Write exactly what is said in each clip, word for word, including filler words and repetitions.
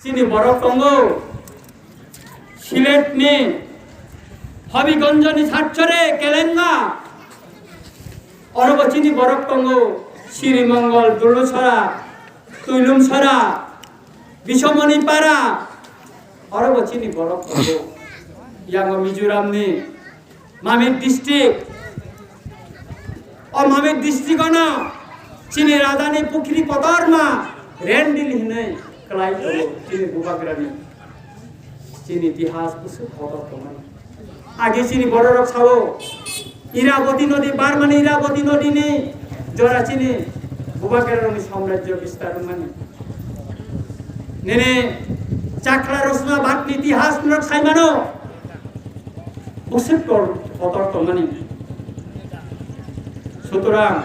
Chini borok tongo Siletni Habiganjni Satchare Kelenga. Orobo chini borok tongo Siri Mongol, Dulusora, Tuilumsora, Bisomoni Para. Orobo chini borok tongo. Yango Mizoramni Mamit district. O Mamit district ano chini rajani pukhri kotorma Rendil hinwi kwlai tongo chini bubagrani. Chini itihas bwswk kotor tongmani. Age chini bororok sao Iraboti nodi, Barmani Iraboti nodini jora chini bubagrarokni samrajyo bistar wngmani. Nini chakla rosna bagni itihas norok saimano. Bwswk tor-, kotor tongmani. Sutorang,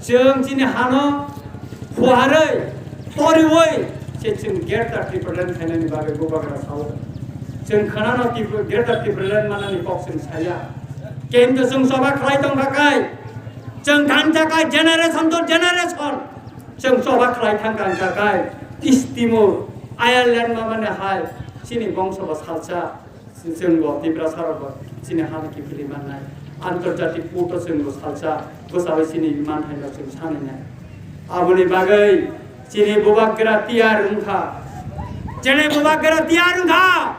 chwng chini hano phuarwi, toriwi, se chwng Greater Tipraland khainani bagwi bubagra sao. Chwng khwnano Tipra-, Greater Tipraland manani kok chwng saya. Kintu chwng choba khlai tongkha kai, chwng thansa kai generation to generation. Chwng choba khlai thangkha wngkha kai, East Timor, Ireland mamani hai, chini bongso bo salsa. Chwng bo Tiprasa rok bo chini hano kiphilwi mannai. Antarjatik court o chwng bo salsa bwchawi chini manthai no chwng sanai nai. Aboni bagwi chini bubagra tiyar wngkha. Chini bubagra tiyar wngkha.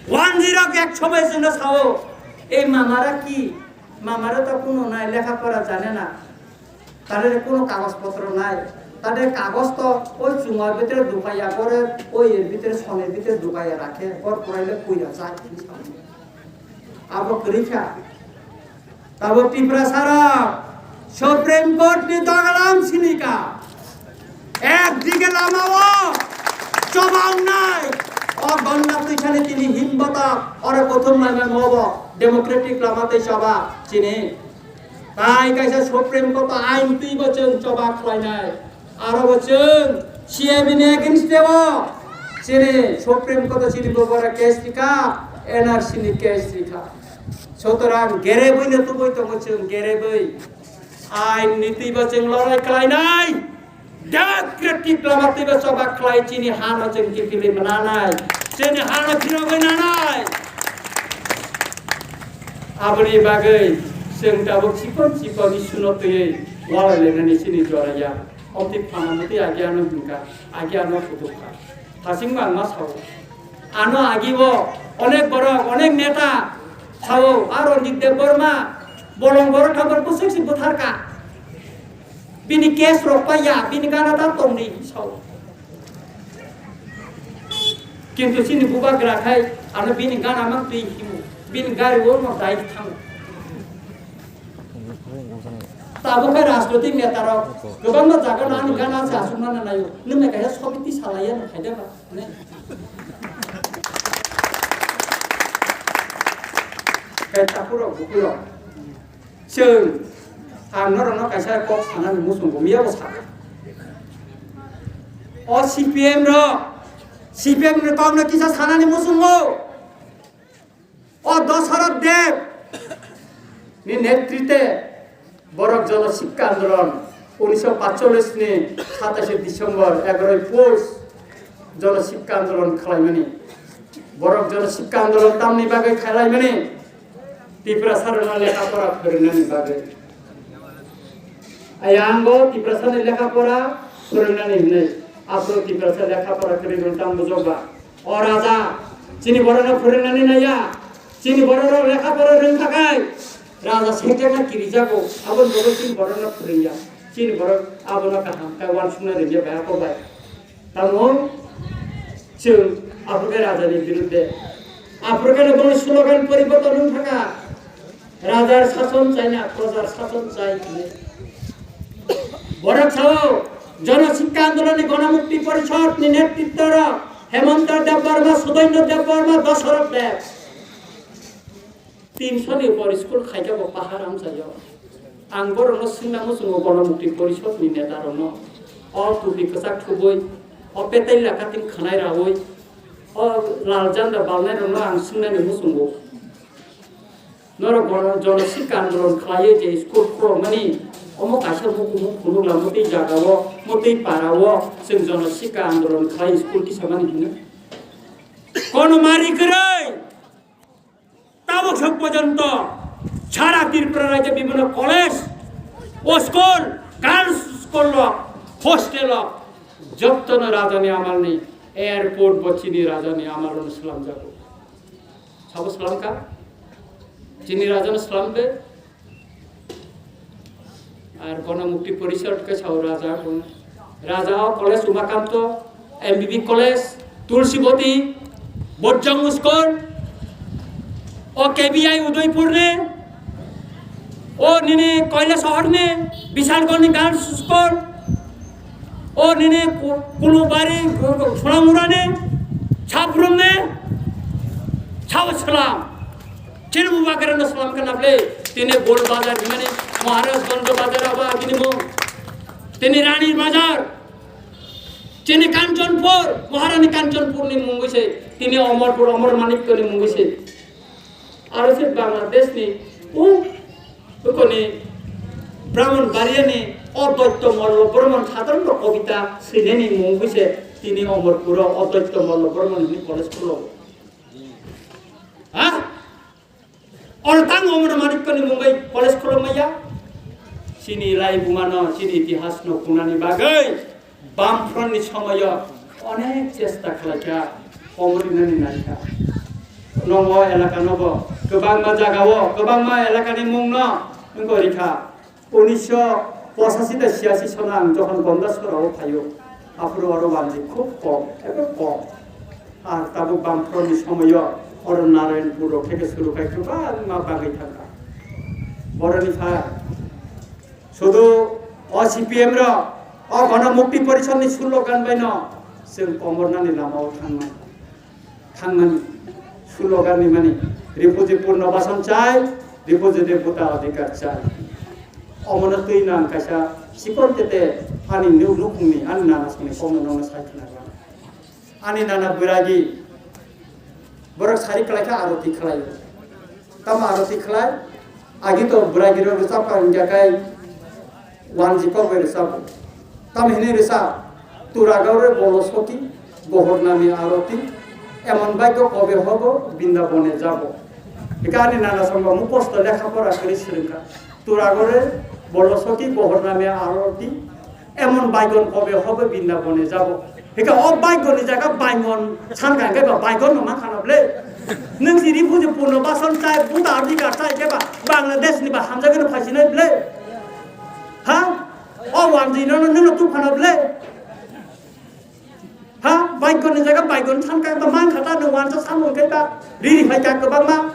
One zero ek sobai chwngno sao. Ei mamara ki? Mamara to kuno nai, lekha pora jane na. Tare kuno kagoj potro nai. Tare kagoj to oi chungo bhitere dukaiya, pore oi er bhitere, sonir bhitere dukaiya rakhe, por puraile puira jai. Abo kwrwi kha. Tabo Tiprasa rok Supreme Court ni dogalam sinika. Ek dige lama o choba wngnai. O gonna twi sani tini himbata oro kothom laima mobo democratic lama tei choba chini. Tai kaisa Supreme Court o ain twi bo chwng choba khlainai. Aro bo chwng C A B ni against o chini Supreme Court o chini bo bora case rikha, N R C ni case rikha. Sutorang gerebwi no tubui tongo chwng, gerebwi. Ain ni twi bo chwng lorai khlainai. Democratic lama twibo choba khlai chini hano chwng kiphilwi mwnanai, chini hano phirogwi nanai. Aboni bagwi chwng tabuk chikon chikon isuno twiwi walai lainani chini jora ya. Omtwi phana mwtwi agi ano hwnkha, agi ano kutukha. Thasing mangma sao. Ano agi o onek borok, onek neta sao, a Ranjit Debbarma, bolong borok thangbar bwswk se bwtharka. Bini case rok pai ya, bini gana ta tong di sao. Kintu chini bubagra khai ano bini gana mang twi himu, bini gari o no dai thango. Tabuk khai rajnoitik neta rok kwbangma jaga no ani gana se aswk nana naio. Nwng nai kaisa sobiti salaiya no khaida ba, ne? Kai takhurok bukhurok. Chwng, ang norokno kaisa kok sanani muchungo, miya bo sakha. O C P M rok, C P M ni kokno kisa sanani muchungo. O Dasarath Deb ni netrite borok Jana Sikka Andolon unisho patchollis ni satais December egaroi Pous Jana Sikka Andolon khlaimani. Borok Jana Sikka Andolon tamni bagwi khlaimani. Tiprasa rokno lekha pora phwrwngnani bagwi. Ayang bo Tiprasa ni lekha pora phwrwngnani hinwi. Aphuru Tiprasa lekha pora kwrwi rwng tang bujok ba. O raja, chini borok no phwrwngnani naiya. Chini borok rok lekha pora rwng thakai. Raja sekjakna kirijago. Aboni bagwi chini borok no phwrwngya. Chini borok abono kaham khe uansukna rwngya bai, ako bai. Tamo chwng Aphuru khe rajani birudde. Aphuru khe boni slogan poriborton wng thangkha. Rajar sason chai na, projar sason chai hinwi. Borok sao, Jana Sikka Andolon ni Ganamukti Porishod ni netritwo rok Hemanta Debbarma, Sudainyo Debbarma, Dasarath Deb. Tinso ni upor school khaikhe bo pahar amchaio. Ang borokno swngna muchungo Ganamukti Porishod ni neta rokno. O tupi kwchak thubui, o petai laka tin khwnai raui, o lal janda balnai rokno ang swngnani muchungo. Norok Gana-, Jana Sikka Andolon khlaiwi je school khulokmani, Omo kaisa muku muk phunuk la, motwi jaga o, motwi para o, chwng jono sika andolon khlai school kisa mani hino. Kono mari kwrwi. Tabuk sok porjonto sara Tripura rajyo bibhinno college, o school, girls school rok, hostel rok, jottono rajani amalni airport bo chini rajani amalno swlamjago. Sabo swlamkha? Chini rajano swlambe? Ar Ganamukti Porishad khe sao raja kung. Raja o college Umakanto, M B B college, Tulsiboti, Bojjang School, o K B I Udaipur ni, o nini Koilasahar ni, Bishalgarh ni Girls School, o nini Ku-, Kulubari, Sonamura ni, Sabrum ni, sao swlam. Chini bubagrano swlamkha na ble, tini Bol Bazar himani, Maharajganj Bazar abo agini mung. Tini Rani Bazar, chini Kanchanpur, Maharani Kanchanpur ni mungwi se, tini Amarpur, Amar Manikya ni mungwi se. Aro se Bangladesh ni, u, ukoni Brahmanbaria ni Advaita Malla Brahman sadharon kobita swinani mungwi se, tini Amarpur o Advaita Malla Brahman ni college khulo. Ha? Oro tang omono Manikya ni mungwi college khulumaya. Chini lai bumano, chini itihas no kunani bagwi Bamfront ni somoyo onek chesta khlaikha, komornani naikha. Nongo elaka nobo kwbangma jaga o, kwbangma elaka ni mung no wngwi rikha. Unisho pochashi ta chiyashi sono ang jokhon Gondasora o phaio, aphuru oro wanji khub kom, ebo kom. Ar tabuk Bamfront ni somoyo oro Narayanpur rok theke suru khai kwbangma bagwi thangkha. Boroni pha sudu o C P M rok, o Ganamukti Porishad ni slogan bai no chwng komornani lama o thangma. Thangmani slogan ni mani Refugee Purnobasan chai, Refugee ni bhuta adhikar chai. Omono twi nang kaisa chikon tete ani nu-, nukhungni ani nana songni kokno nongno sai khna rwna. Ani nana bwragi borok sari khlai kha aroti khlai. Tamo aroti khlai? Agi to bwragi rok rwchap kha wngya kai wanji kok bai rwchap. Tamo hinwi rwchap, "Turagore bolo soki, gohor nami aroti, emon bhagyo kobe hobo, Brindabone jabo." Hika ani nana songbo mukosto lekha pora kwrwi swrwngkha. "Turagore bolo soki, gohor nami aroti, emon baigon kobe hobe Brindabone jabo." Hika o baigon ni jaga baigon san kha, hingke ba baigon no mankha na ble. Nung si Refugee Purnobasan chai, bhuta adhikar chai, hingke ba Bangladesh ni ba hamjagwi no phaisinai ble. Ha? O wanji no, no, no, no, tu phana ble. Ha? Baigon ni jaga baigon san kha, ba mankha ta no wansa samung khe ba. Riri phai kha kwbangma.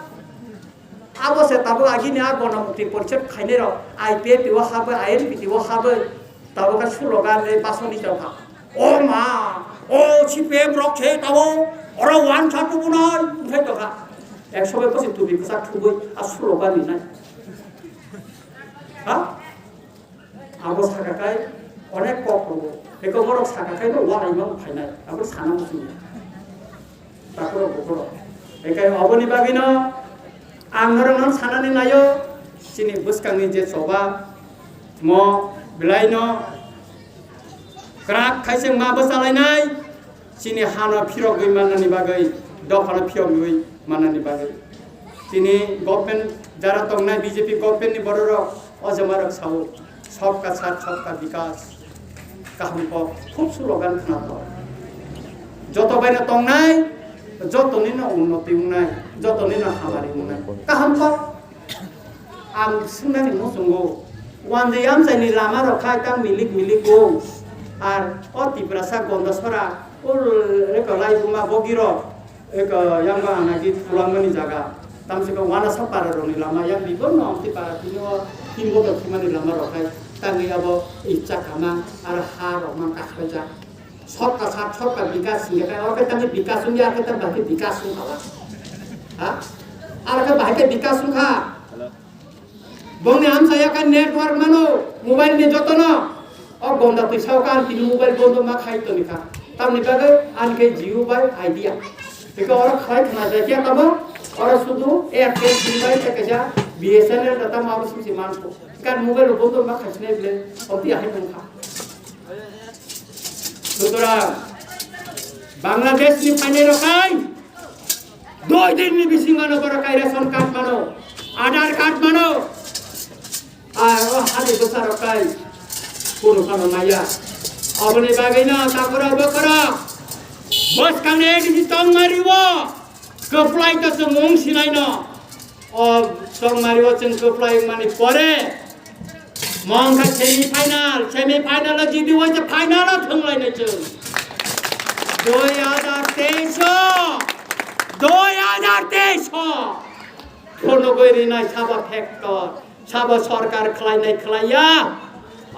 Abo se tabuk agini a Ganamukti Porishad khainai rok I P F T o habwi, I N P T o habwi, tabuk khe slogan le basoni tongkha. O ma, o C P M rok se tabuk, oro wansa tubunai, wngthai tongkha. Ekso bai bwswi tubi kwchak thubwi a slogan rinai. Ha? Abo saka kai onek kok tongo. Eko borok saka kai no walai ma phainai. Abo sana muchung. Takhoro bukhoro. Ekai oboni bagwino ang norokno sanani naio, chini bwskangni je choba, mo belai no kwrak khaising ma bwchalainai, chini hano phirogwi mannani bagwi, dophano phirogwi mannani bagwi. Chini government jara tongnai B J P government ni bororok o jamarok sao. Sabka saath, sabka bikas. Kaham kok, khub slogan khna tongo. Joto bai no tongnai, joto ni no unnoti wngnai, joto ni no hamari wngnai. Kaham kok. Ang swngnani muchungo, wanjwi amchaini lama rok khai tang milik milik o. Ar o Tiprasa Gondasora, o Rekolai Buma Bogirok, Eko yang ba anagi tulangmani jaga. Tamsiko wanasa para roni lama yang bibo no amti para tini o tin boto khimani lama rok hai. Tangwi abo icha kama ar ha rok man kakhwlai jak. Sorkar sat sorkar bikas singya kai, oro kai tangwi bikas wngya, ar kai tang bahai bikas wngkha ba. Ha? Ar kai bahai kai bikas wngkha. Bongni amsa yakha network mano, mobile ni jotono. O gonda twi sao ka, ang tini mobile bondo ma khai toni kha. Tamni bagwi ang khe Jio bai Idea. Tei oro khai khna jai khe tamo, oro sudu Airtel sim bai tei kaisa B S N L da tamo abo sim sim manko. Kan mobile bo to ma khasne ble, oti ahai tong kha. Sutorang, Bangladesh ni phainai rok kai, doi din ni bisingo no borok kai ration card mano, Aadhaar card mano. Ar o hadi bwsa rok kai, kunu phano maya. Oboni bagwi no takura bokora, bwskang ni A D C tong mari o, kwplai to chwng wng sinai no. O chongmari o chwng kwplai wngmani pore, mongkha semi final, semi final o jidi wai se final o thwnglainai chwng. Dui hajar teis o, dui hajar teis o phunugwi rinai sabo factor, sabo sorkar khlainai khlaiya.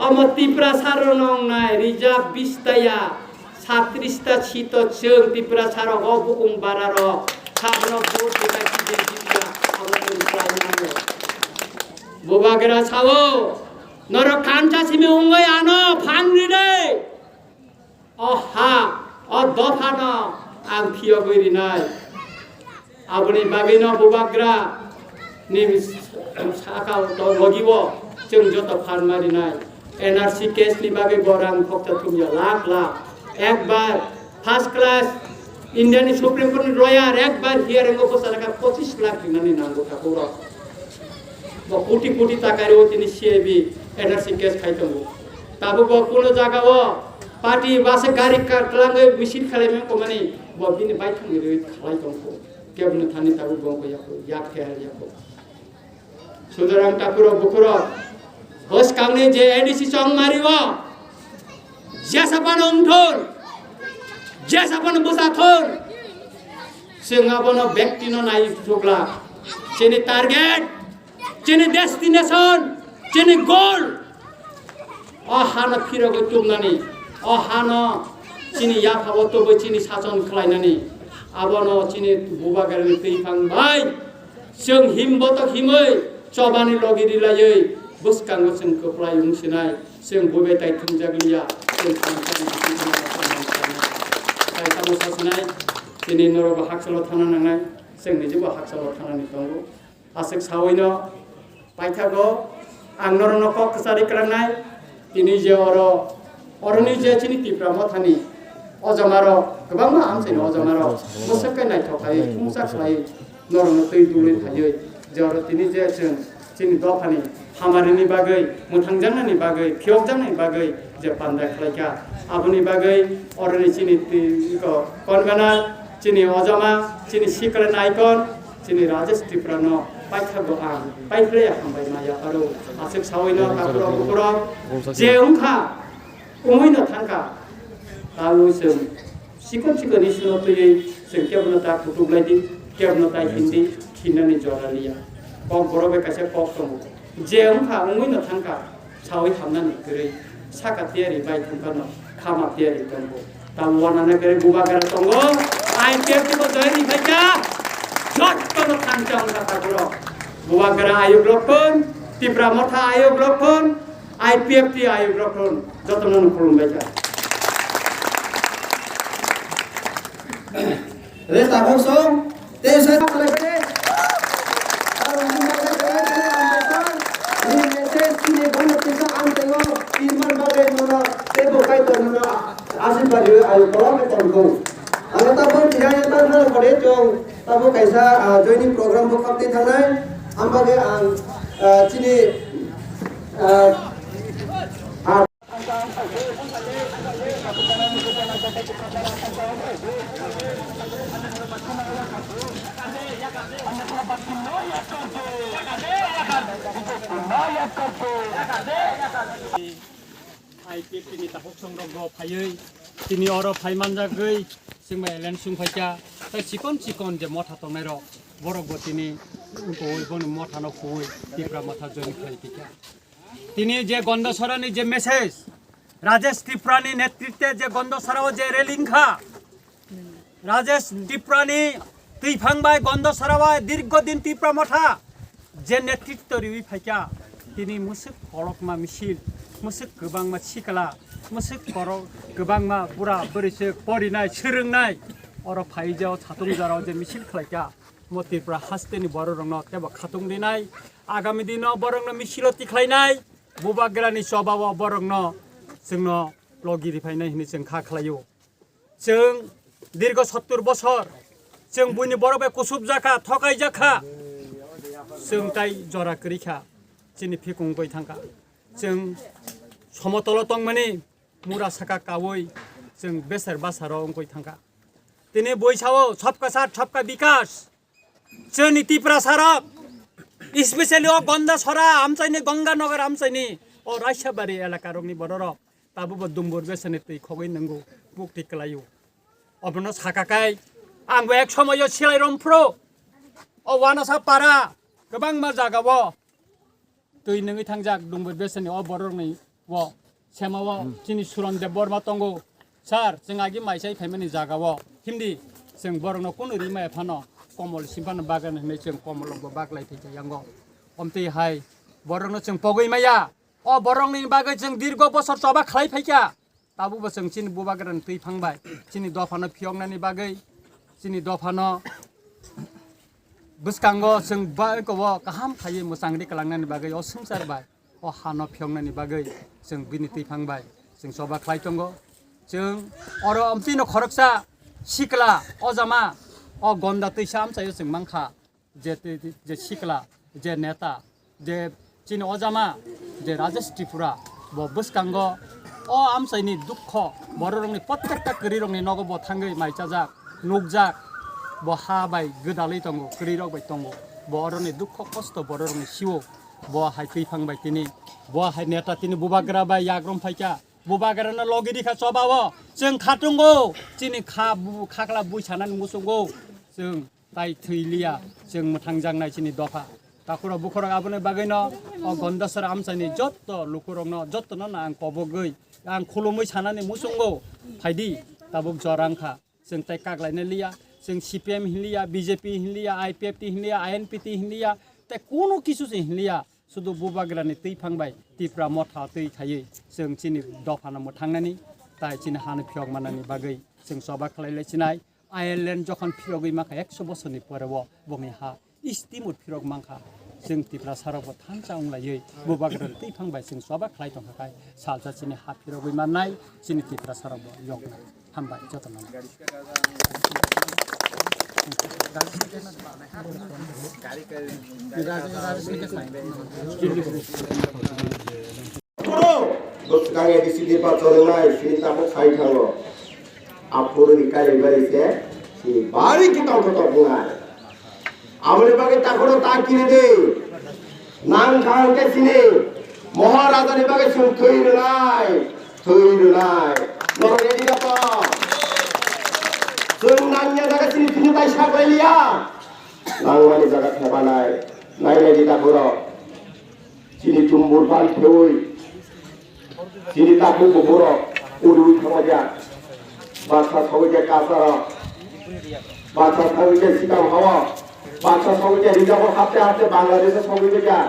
Omo Tiprasa rok nongnai reserve bista ya, satris ta seat o chwng Tiprasa rok o bukung bara rok sabono vote rwkha, B J P ya, abo chwng khlai nango. Bubagra sao, norok kancha simi wngwi ano phan rinai. O ha, o dophano ang phiyogwi rinai. Aboni bagwino Bubagra ni saka o to logi o chwng joto phan ma rinai. N R C case ni bagwi bo rang khoksa thumya lakh lakh. Ekbar first class India ni Supreme Court ni lawyer ekbar hearing o bwsa lakha pochis lakh rinani nango thakurok. Bo koti koti taka rio tini C I B N R C case khai tongo. Tabuk bo kuno jaga o party bus gari ka-, kwlangwi misil khlai mani komani bo bini baithang ni rwi khlai tongkho. Kebono thani tabuk bo wngkha yakho, yak khe hal yakho. Sudarang takurok bukurok, bwskangni je A D C chongmari o, jesa phano wngthun, jesa phano bwsa thun, chwng abono bektino nai chukla. Chini target, chini destination, chini goal. O hano phirogwi tubnani, o hano chini yaphabo tubui chini sachon khlainani, abono chini Bubagrani twiphang bai chwng him botok himwi chobani logi rilaiwi bwskango chwng kwplai wng sinai, chwng bubai tai thumjak liya, chwng samsani bisingtwi tamo sasinai, chini norokbo hakchalo thangna nangnai, chwng nijibo hakchalo thangnani tongo. Aswk saui no paithago ang norokno kok kwcharwi kwlangnai. Tini je oro, oroni je chini Tipra Mothani ojama rok kwbangma amchaini ojama rok bwswk khe naithok khai thumsa khlai norokno twi dulwi phaiwi je oro tini je chwng chini dophani hamarini bagwi, mwthangjaknani bagwi, phiyokjaknani bagwi je panda khlaikha, aboni bagwi oroni chini twi-, iko convener, chini ojama, chini sikla naikon, chini Rajesh Tripura no paithago ang, paiphlaiya hambai ma yapharo. Aswk saui no takhurok bukhurok je wngkha, wngwi no thangkha, tamo chwng sikon sikon issue no twiwi chwng kebono ta kutuk lai di, kebono ta hindi, hinnani jora liya. Kok borok bai kaisa kok tongo. Je wngkha, wngwi no thangkha, saui hamnani kwrwi, saka tiyari bai thangkha no, khama tiyari tongo. Tamo wanana kwrwi Bubagra tongo, I P F T bo join ni phaikha, jotto no thansa wngkha takhurok. Bubagra ayuk rok phun, Tipra Motha ayuk rok phun, I P F T ayuk rok phun, jotono no khulumbai kha. Re takhuk song, tei sa khlai khe. Aro ni bagwi khlai khe ang bwsa, ni message chini bono kisa ang tenggo, tirman bagwi nono, tei bo kaitor nono asirwad rwi ayo kolom khe tongkho. Ang ta bo tira yang ta nang kore chong, ta bo kaisa, ah, joining program bo khapti thangnai, ang bagwi ang, ah, chini, ah, ah, I P F T ni takhuk songrok bo phaiwi tini oro phai manjagwi chwngbai alliance wng phaikha, tei chikon chikon je motha tongnairok borok bo tini wngkoi bono mothano kuwi Tipra Motha join khlai tikha. Tini je Gondosarani je message, Rajesh Tripurani netritwe je Gondosarao je rally wngkha, Rajesh Tripurani twiphang bai Gondosara bai dirgo din Tipra Motha je netritwo riwi phaikha, tini mwswk kolokma misil, mwswk kwbangma sikla, mwswk korok kwbangma bura bwrwiswk porinai swrwngnai oro phaijao satung jorao je misil khlaikha. mo Tripura hasteni bororokno tebo khatung rinai, agami dino borokno misil o tikhlainai, bubagrani chobao borokno chwngno logi riphainai hwnwi chwng kha khlaio. Chwng dirgo sottur bosor chwng buini borok bai kusubjakha, thokaijak kha, chwng tai jora kwrwi kha, chini phikung wngwi thangkha. Chwng somotolo tongmani mura saka kaui chwng beser basaro wngwi thangkha. Tini bui sao, "Sabka saath, sabka bikas." Chini Tiprasarok, especially o Gondasora amchaini, Ganganagar amchaini, o Raisabari elakarokni bororok tabukbo dumbur besani twi khogwi nwngo, bukti kwlaio. Obono saka kai, angbo ek somoyo silai romphro, o Wanasa para kwbangma jagao twi nungwi thangjak, Dumbur Besani o borokni o sema o chini Suron Debbarma tongo. Sir, chwng agi maisai phaimani jaga o himdi, chwng borokno kunu ri maya phano komol sim phano bagan hwnwi chwng komol rokbo baglai thai yango. Omtwi hai borokno chwng pogwi maya. O borokni bagwi chwng dirgo bosor choba khlai phaikha. Tabukbo chwng chini bubagrani twi phang bai, chini dophano phiyoknani bagwi, chini dophano bwskango chwng ba-, eko o kaham khaiwi mwchangri kwlangnani bagwi o swngchar bai, o hano phiyoknani bagwi chwng bini twi phang bai chwng choba khlai tongo. Chwng oro omtwino khoroksa sikla, o jama, o gonda twisa amchaio chwng mankha. Je, je sikla, je neta, je chini ojama, je Rajesh Tripura, bo bwskango o amchaini dukho, bororokni, prottekta kwrwirokni nogo bo thangwi maichajak, nukjak, bo ha bai gwdalwi tongo, kwrwirok bai tongo, bo oroni dukho kosto bororokni sio, bo hai twiphang bai tini, bo hai neta tini bubagra bai yagrom phaikha, bubagrano logi rikha chobao, chwng khatungo, chini kha bu-, khakla bui sanani muchungo, chwng tai thwi liya, chwng mwthangjaknai chini dopha. Takhurok bukhurok aboni bagwino o Gondasora amchaini jotto lukurokno, jottono no ang kobogwi, ang khulumwi sanani muchungo, phaidi, tabuk jora wngkha. Chwng tai kaklaina liya, chwng C P M hinliya, B J P hinliya, I P F T hinliya, I N P T hinliya, tai kunu kisu se hinliya, sudu bubagrani twiphang bai Tipra motha twi khaiwi chwng chini dophano mwthangnani, tai chini hano phiyok manani bagwi chwng choba khlai lai sinai. Ireland jokhon phirogwi mankha ekso bosorni pore o bongni ha istimut phirok mankha. Chwng Tiprasarokbo thansa wnglaiwi bubagrani twiphang bai chwng choba khlai tongkha khai salsa chini ha phirogwi mannai chini Tiprasarokbo yokna. Hambai jotono. Bwswkang A D C nirbachon wngnai sini tabuk sai thango. Aphuru ni kailaibari se sini bari kitong kotor wngnai. Aboni bagwi takhoro ta kiri di. Nang kha hwnkhe sini Maharaja ni bagwi chwng thwi rwnai, thwi rwnai. Norok ready da to? Chwng nangya jaga sini thwini tai saklai liya. Nangmani jaga thebanai. Nai nai di takhoro. Chini chumbur ban thewi, chini takhuk bukhurok uriwi thanglaijak. Baksa sogwi khe Kasarok, baksa sogwi khe Sikam hao, baksa sogwi khe rijabo hapte hapte Bangladesh sogwi khe.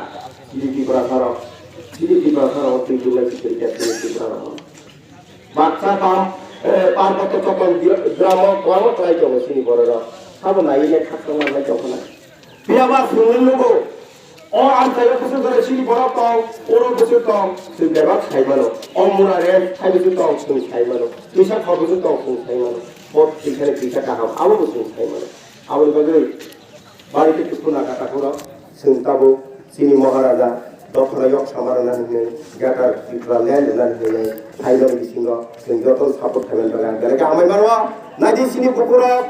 Chini Tiprasarok, chini Tiprasarok twi twi lai chini Tiprasarok. Baksa pam, eh, parboto chokon gra-, gramo kwbangma kwlai tongo chini bororok. Sabo naiwi nai khakchangma nai tongkha na. Phiya ba chwngno nugo, o amchaio bwswk jora chini borok tong, oro bwswk tong, chwng bebak sai mano. O mura rent sai bwswk tong, chwng sai mano. Twisa khor bwswk tong, chwng sai mano. Bo twisa ni twisa kaham, abo bo chwng sai mano. Aboni bagwi bari khe dukhu nangkha takhurok, chwng tabuk chini Maharaja dophano yok sama rwna hinwi, Greater Tipraland rwna hinwi phaimani bisingo chwng jotono support khaimani bagwi ang belai khe hambai mano. Naidi chini bukhurok,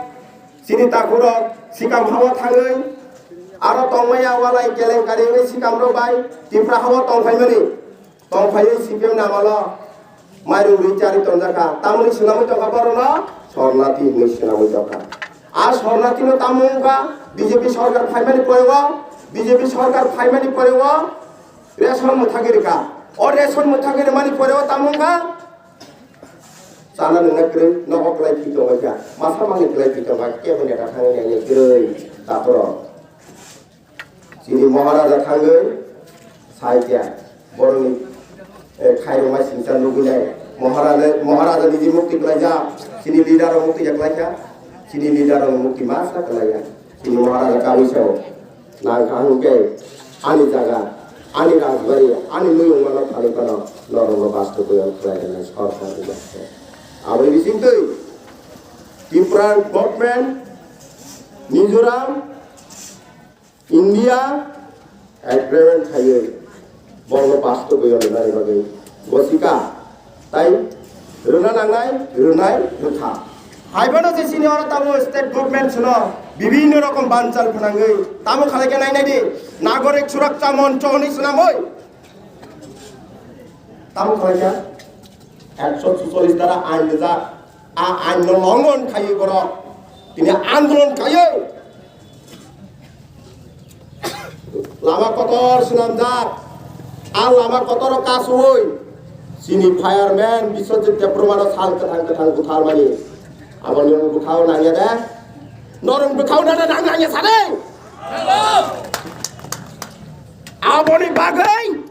chini takhurok Sikam hao thangwi aro tongmaya walai kelenkari wngwi Sikamrok bai Tipra hao tongphaimani. Tongphaiwi C P M ni amalo mairung rwi charwi tonjakha. Tamoni swnamwi tongkha borokno? Sornati hinwi swnamwi tongkha. A Sornatino tamo wngkha? B J P sorkar phaimani poreo, B J P sorkar phaimani poreo ration mwthagwi rwkha. O ration mwthagwi rwmani poreo tamo wngkha? Chana nungna kwrwi, nogo kwlai phi tongbaikha, masa manwi kwlai phi tongbaikha, kebo neta thangwi naina kwrwi, takhurok. Chini Maharaja thangwi saikha, borokni, eh, khairokma singcha nugwi nai. Maharaja, Maharaja niji mukti kwlaijak, chini leader rok mukti ya kwlaikha, chini leader rok mukti masa kwlaiya. Tini Maharaja kawi sao nang kha hwnkhe ani jaga, ani rajbari, ani muyung mano thani phano norokno bastupoi ang khlai rwnai sorkar ni baksa. Aboni bisingtwi Tripura government, Mizoram, India agreement khaiwi borokno bastupoi rwnani bagwi gosika tai rwna nangnai, rwnai rwkha. Haiphano je chini oro tabuk state government sino bibhinno rokom banchal phnangwi tamo khalai khe nai nai di, nagorik suraksha moncho hwnwi swnamwi tamo khalai kha ekso sucholish dara ain rijak, a ain no longhon khaiwi borok tini andolon khaiwi lama kotor swnamjak, a lama kotor o kasui chini fireman Biswajit Debbarma no sal kwthang kwthang butharmani. Aboni bwkhao nangya de? Norok bwkhao nana nang nangya sade? Aboni bagwi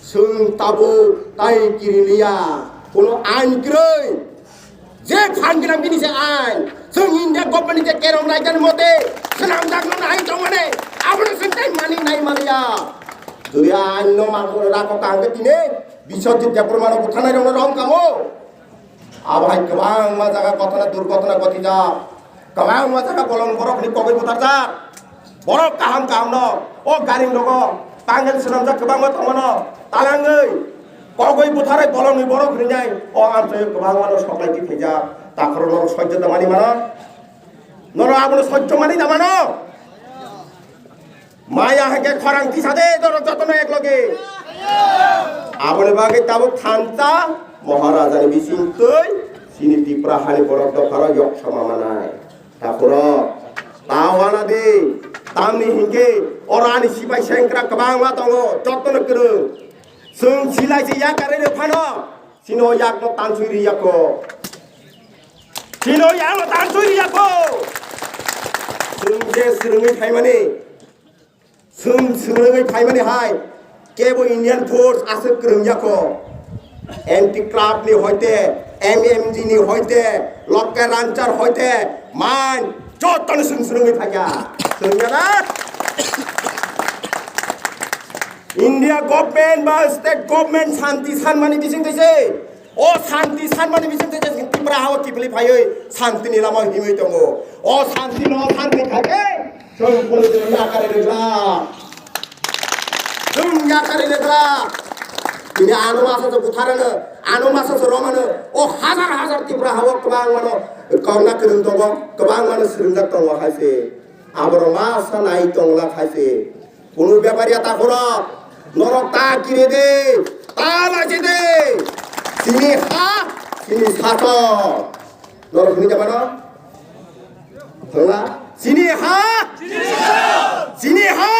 chwng tabuk tai kiriliya, kuno ain kwrwi. Je phan gwnang bini se ain, chwng India government ni je kerong laijak mote swnamjak no nai tongmani, abono chwng tai mani nai maliya. Jodi ain no mangkoro rako kangkhe tini Biswajit Debbarma no butharnai rok no rom kamo. Abo hai kwbangma jaga ghotona durghotona ghotijak, kwbangma jaga bolong borok ni kogwi butharjak. Borok kaham kaham no o gari rogo tangel swnamjak kwbangma tongmano talangwi kogwi butharai bolongni borok rinai o amchai kwbangma no soklai di khaijak takhoro norok sojjo da mani mano norok abono sojjo mani da mano maya hake khorang tisa de norok jotono eklogi aboni bagwi tabuk thansa Maharajani bisingtwi chini Tripura hani borok dopharo yok sama manai. Takhurok, ta wana di, tamni hinkhe oro ani sipai sengkrak kwbangma tongo, jotono kwrwng. Chwng silai se yakarwi rw phano, chini o yakno tanswi rw yako. Chini o yakno tanswi rw yako. Chwng je swrwngwi phaimani, Chwng swrwngwi phaimani hai kebo Indian force aswk kwrwng yako. Anti club ni hoite, M M G ni hoite, Lokke Ranchar hoite, man jotono chwng swrwngwi phaikha. Swrwngya na? India government ba state government santi sanmani bising twi se. O santi sanmani bising twi se Tripura hao kiphilwi phaiwi santi ni lama himwi tongo. O santi no santi khai khe Chwng police no yakari rwgla. Chwng yakari rwgla. Tini ano masa se butharano, ano masa se romano. O hazar hazar Tripura hao kwbang mano korna kwrwng tongo, kwbang mano swrwngjak tongo hai se. Aborok masa nai tongla khai se. Kunu bepari ya ta khoro. Norok ta kiri de, ta laji de. Sini ha, sini sato. Norok hini jabano? Thangla? Chini ha? Chini ha?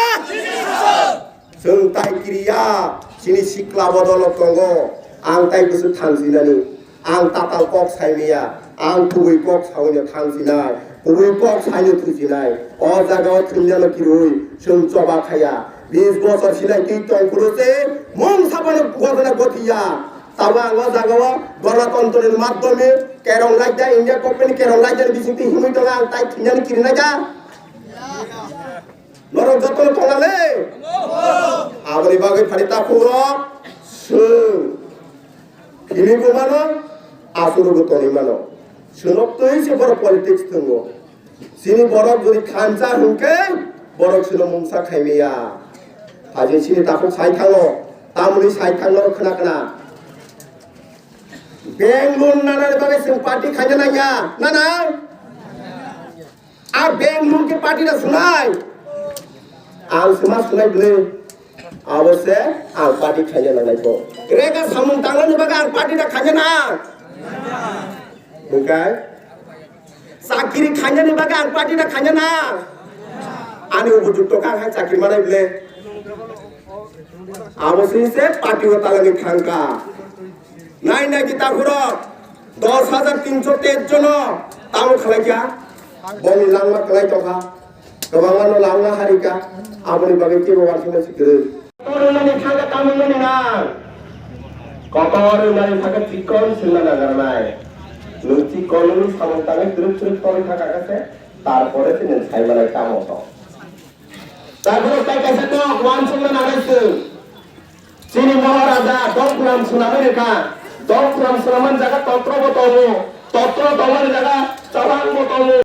Chwng tai kiriya, chini sikla bodol tongo. Ang tai bwswk thansinani. Ang tatal kok saimiya. Ang kubui kok saino thansinai. Kubui kok saino thusinai. O jaga o thumjano kirui. Chwng choba khaya. Bis bosor sinai twi tongphuru se. Mung sabano gotana gotiya. Tabo ang o jaga o Ganatantro ni madhyome kerong laijak, India government ni kerong laijak ni bising twi himwi tongo ang tai thwinani kirinai da. Norok joto no tongo le. Aboni bagwi phari ta phuro chwng himwi bo mano, asuro bo tonwi mano. Chwng twi se borok politics tongo. Chini borok jodi thansa hwnkhe borok chwngno mungsa khaimaya. Haje chini takhuk sai thango, tamoni sai thangno khna khna. Bank loan nanani bagwi chwng party khaina nangya, nana? A bank loan khe party da sunai? Ang swma sunai bwle. Abo se ang party khaina nangnai kho. Rega samung tangnani bagwi ang party da khaina nang. Hwnkhe? Chakiri khainani bagwi ang party da khaina na? Ani upojukto kha ang hai chakiri manai bwle. Abo sini se party o talangwi thangkha. Nai nai kita khurok dos hajar tinso teish jono tamo khalai kha. Boni langma kwlai tongkha. Kwbangma no langma harika. Aboni bagwi kebo wansukma si kwrwi. Torunani khaga tamungmani nang. Kotor wngmani sakha chikon swngna nangarnai. Nwng chikon wngwi samung tangwi twrwk twrwk torwi kha kaka se. Tarpore chini sai manai tamo to. Tarpore tai kaisa nok wansukna nangnai chwng. Chini Maharaja Dongphulam swnamwi rwkha. Dongphulam swnamani jaga totro bo tongo. Totro tongmani jaga chawang bo tongo.